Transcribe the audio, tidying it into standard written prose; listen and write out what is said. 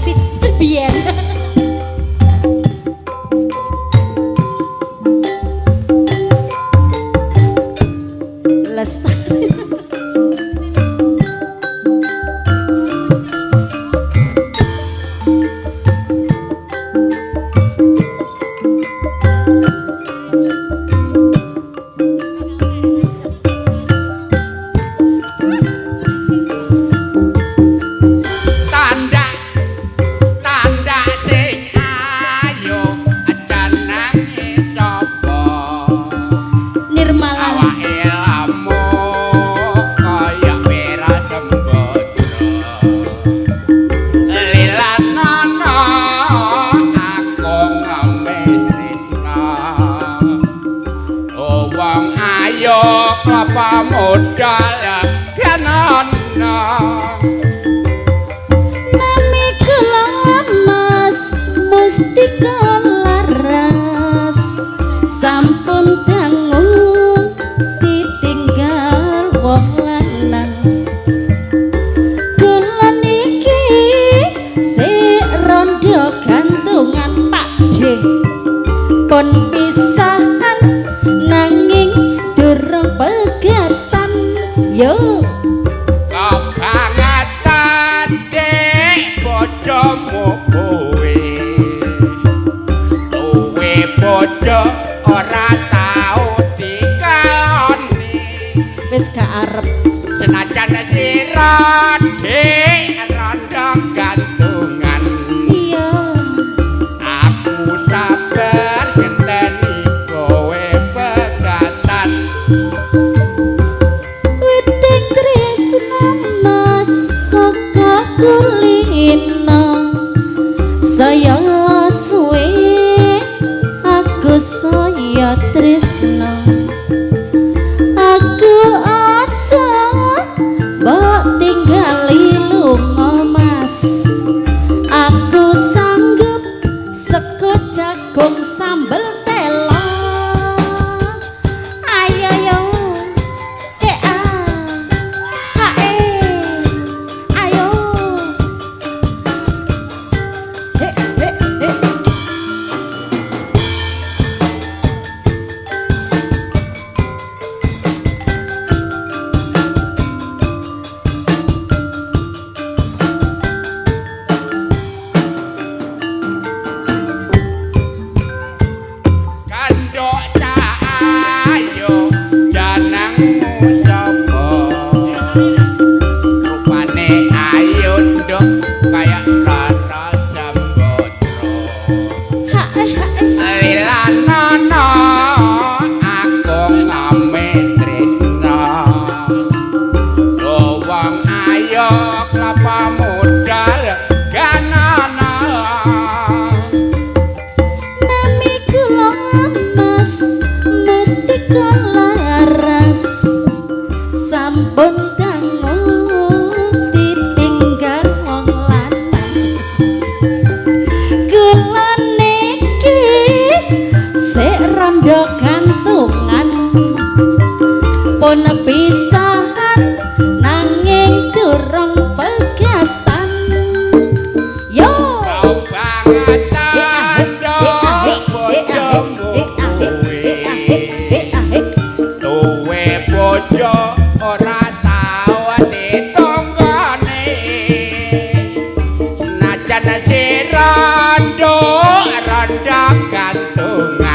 Covid biyen. Lestari. Tanda tanda sing ayo jenenge sapa? Nirmala. Awake lamuk kaya wira sembodra. Lilanana aku ngemis tresna. Oh wong ayo klapa modal ganana. Nami kula Mas Mustika Laras sampun dangu ditinggal wong lanang. Kula niki sik rondo gantungan Pak D. Pun pisahan nanging durung pegatan yo. Kebangetan dek bojomu kuwi. Duwe bojo ora tau dikeloni. Wis gak arep. Senajan sira dek rondo gantungan. Iya. Aku sabar ngenteni kowe pegatan. Witing tresno Mas saka kulino saya suwe aku saya tresno. Aku aja mbok tinggali lunga Mas. Aku sanggup sego jagung sambel telo. Ayo yo. He a. Ha e. Ayo. He he he. Kandhok cah ayo jenengmu sapa? Rupane ayu nduk kaya Rara Sembodra. Ha e ha e. Lilanana aku ngames tresna. Yo wong ayo klapa modal ganana. Nami kula Mas Mustika Laras sampun dangu ditinggal wong lanang. Kula niki sik rondo gantungan pun pisahan nanging durung pegatan yo. Kebangetan nduk bojomu kuwi. Duwe bojo ora tau ditonggone. Senajan sira nduk rondo gantungan.